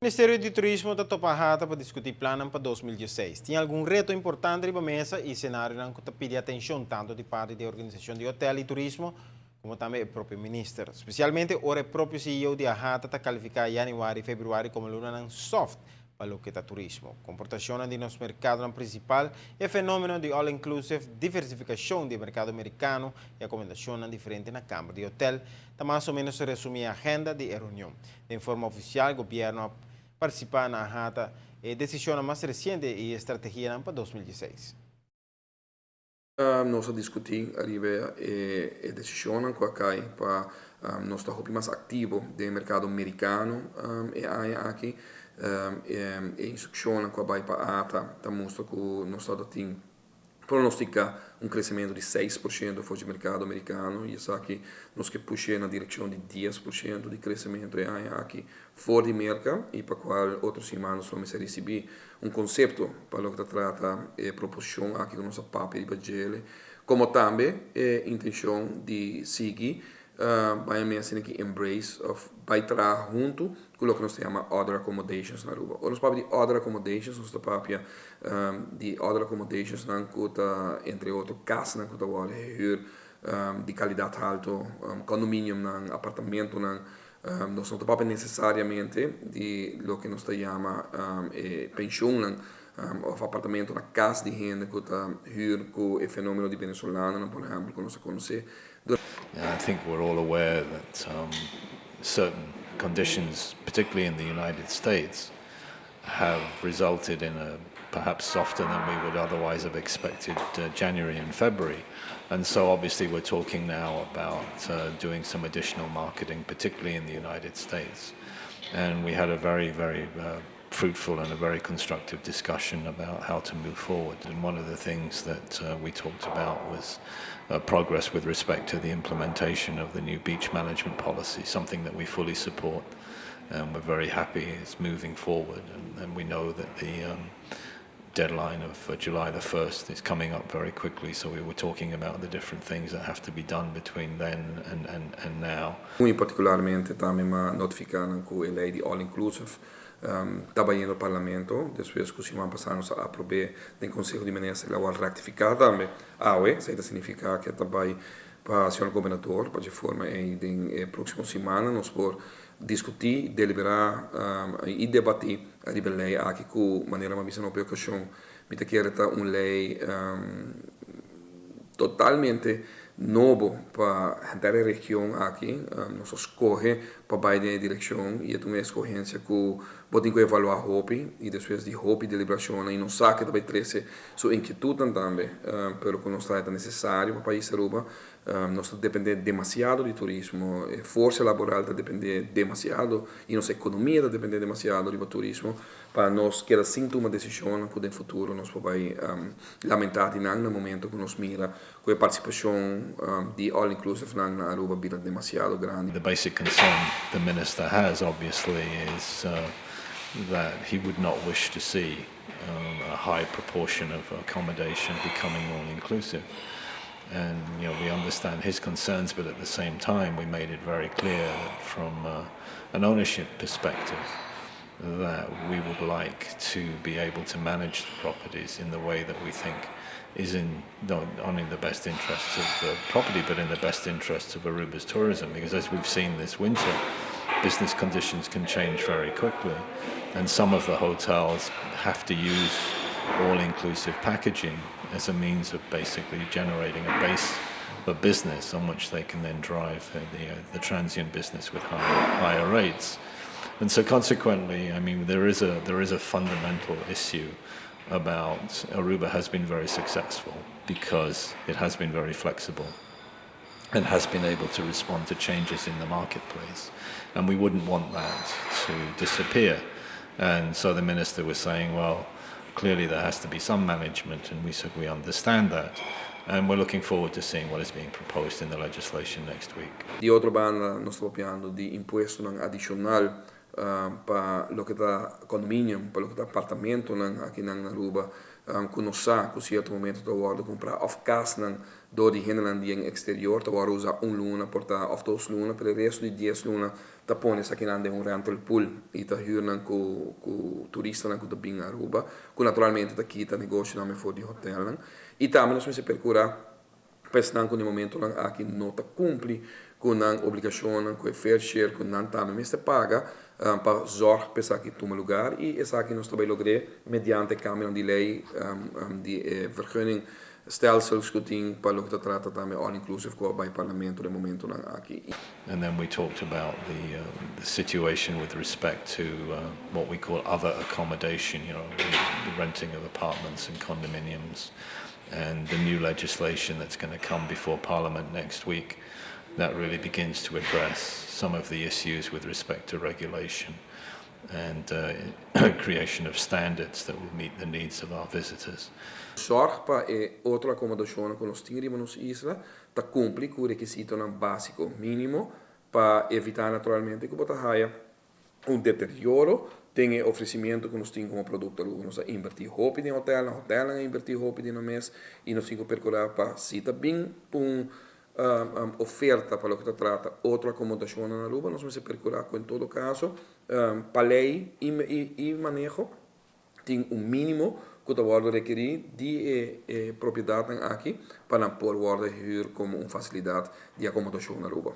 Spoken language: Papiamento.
Ministerio di Turismo ta topa AHATA pa discuti plan pa 2016. Tin algun reto importante riba mesa y scenario cu ta pidi atencion tanto di parti di organisacion di hotel y turismo como tambe e propio minister. Especialmente ora e propio CEO di AHATA ta califica januari y februari como luna soft pa loke ta turismo. Comportacion di nos mercado principal e fenomeno di all-inclusive, diversificacion di mercado americano y acomodacion diferente na camber di hotel, ta mas o menos resumi e agenda di reunion. Di forma oficial, gobierno a participa na AHATA e decision mas reciente y estrategia pa 2016. Nos a discuti ariba e decision cu a cay pa nos ta mas activo den mercado americano e aña aki e instruccion cu a bay pa ATA ta mustra cu nos ta tin pronostica un crecemento di 6% for di mercado americano y esaki nos kier pusha na direccion di 10% di crecemento e aña aki for di Merca y pa cual otro siman nos lo ricibi un concepto pa loke ta trata e proposicion aki cu nos a papia di dje, como tambe e intencion di sigui bay menciona cu embrace of bay traha hunto cu loke nos ta yama other accommodations na Aruba. Ora nos papia di other accommodations, nos ta papia di other accommodations nan cu ta, entre otro, cas nan cu ta huur di calidad halto, condominium nan, apartamento nan, nos no ta papia necesariamente di loke nos ta yama pension nan, of apartamento na cas di hende cu ta huur cu e fenomeno di venezolano, por ehempel, cu nos conoce. I think we're all aware that certain conditions, particularly in the United States, have resulted in a perhaps softer than we would otherwise have expected January and February. And so obviously we're talking now about doing some additional marketing, particularly in the United States. And we had a very, very fruitful and a very constructive discussion about how to move forward. And one of the things that we talked about was progress with respect to the implementation of the new beach management policy, something that we fully support and we're very happy is moving forward. And we know that the deadline of July the 1st is coming up very quickly, so we were talking about the different things that have to be done between then and now. Muy particularmente tambe m'a notifica cu e ley di all inclusive ta den parlamento, despues cu siman pasa nos a aproba den Conseho di Minister, el a ratifica tambe. Awe, esey ta significa cu tambe pa señor gobernador, pa di forma ey den proximo siman nos por discuti, delibera y debati e ley aki cu, manera m'a bisa na ocasion, mi ta kere ta un ley totalmente nobo pa e region aki, nos a scoge pa bay den direccion y ta un escogencia cu bo tin cu evalua hopi y despues di hopi deliberacion y nos sa cu tambe trece su inquietud tambe, pero cu nos ta necesario pa pais Aruba, nos ta depende demasiado di turismo, forsa laboral ta depende demasiado y nos economia ta depende demasiado di turismo pa nos keda sin tuma decision cu den futuro nos por lamenta na momento cu nos mira cu e participacion di all inclusive na Aruba bira demasiado grandi. The basic concern the minister has, obviously, is that he would not wish to see a high proportion of accommodation becoming all inclusive. And we understand his concerns, but at the same time, we made it very clear that from an ownership perspective, that we would like to be able to manage the properties in the way that we think is in not only the best interests of the property, but in the best interests of Aruba's tourism. Because as we've seen this winter, business conditions can change very quickly, and some of the hotels have to use all-inclusive packaging as a means of basically generating a base of business on which they can then drive the transient business with higher rates. And so consequently, I mean, there is a fundamental issue about Aruba has been very successful because it has been very flexible and has been able to respond to changes in the marketplace. And we wouldn't want that to disappear. And so the minister was saying, well, clearly there has to be some management, and we said we understand that. And we're looking forward to seeing what is being proposed in the legislation next week. Di otro banda, nos ta papiando di impuesto adicional. Pa loke ta condominium, pa loke ta apartamentonan aki na Aruba, cu nos sa cu cierto momento ta wordo cumpra of casnan door di hendenan di exterior, ta wordo usa un luna por ta of 2 luna, pero e resto di 10 luna ta pone esakinan den un rental pool y ta huurnan cu turistanan cu ta bin Aruba, cu naturalmente ta kita negoshinan for di hotelnan. Y tambe nos mester percura pa esnan cu na momentonan aki no ta cumpli cu nan obligacion, cu e fair share cu nan tambe mester paga pa zorg pa esaki tuma lugar, y esaki nos tambe logra mediante cambio di ley di vergunning stelsels cu tin pa loke ta trata tambe all inclusive cu bay parlamento na e momentonan aki. And then we talked about the situation with respect to what we call other accommodation, the renting of apartments and condominiums, and the new legislation that's going to come before Parliament next week that really begins to address some of the issues with respect to regulation and creation of standards that will meet the needs of our visitors. Zorg pa e otro acomodacion cu nos tin riba nos isla ta cumpli cu requisitonan basico minimo pa evita naturalmente cu bo ta haya un deterioro den e ofrecimento cu nos tin como producto. Nos a inverti hopi den hotel, na hotel a inverti hopi den mes y nos tin cu percura pa si ta bin un oferta pa loke ta trata otro acomodacion na Aruba, nos mester percura cu en todo caso, pa ley y maneho, tin un minimo cu ta wordo rekeri di e propiedad aki pa por wordo huur como un facilidad di acomodacion na Aruba.